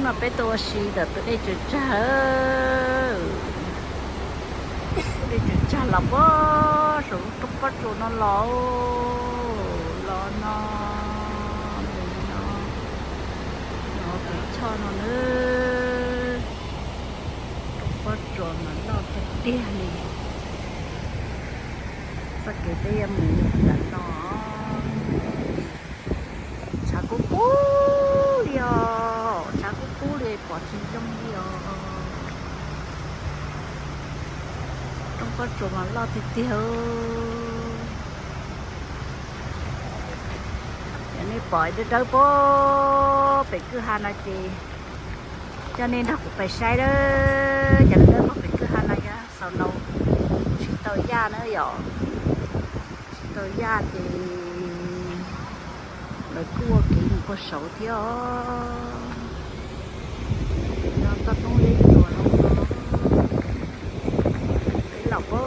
No peb tuaj ua si ntawm tus dej tsaws tsag, dej tsaws tsag los puag saum lub roob pob tsuas no los, los no, mus no, no tus choj no na, roob pob tsuas mas loj tiag tiag li. Txoj kev peb yuav mus ntawm no, tshav kub kub li os, tshav kub kub li pom tsis zoo li os. Roob pob tsuas mas loj tiag tiag. Yog nej pom dawb dawb puag pem kwj ha no ces coj nej nrog kuv pais saib lawm. Cov dawb dawb puag pem kwj ha no yog xaus no, tsis tau yaj na yom, tsis tau yaj ces lawv kuj ua kev mus puag saud thiab os. Pem no toj roob zeb tsuas no, peb los puag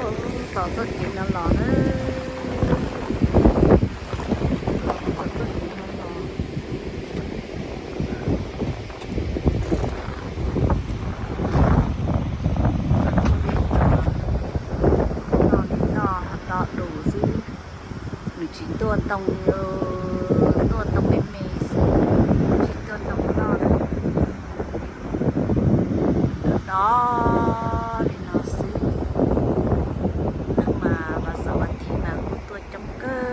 tom txoj kev no los na, los puag tom txoj kev no los. Noj li noj to dus xwb, nws tsis tuaj ntoo li, tuaj ntoo me me xwb, tsis tuaj ntoo noj li. Nws do li no xwb. Neeg mas vas xaum vas thiv mas kuj tuaj coob kawg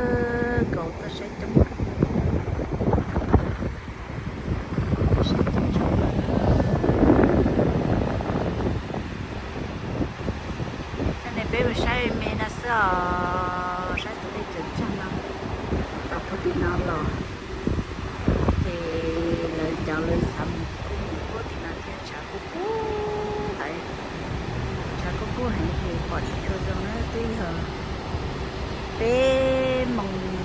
nkaus, tuaj saib coob. Coj nej peb mus saib me no xwb os, saib tus dej tsaws tsag no, tom puag tim no los. Ces lawv cov lawv xav mus kuj mus puag tim no thiab, tshav kub kub heev, tshav kub kub heev ces pom tsis tshua zoo na, twb yog peb moos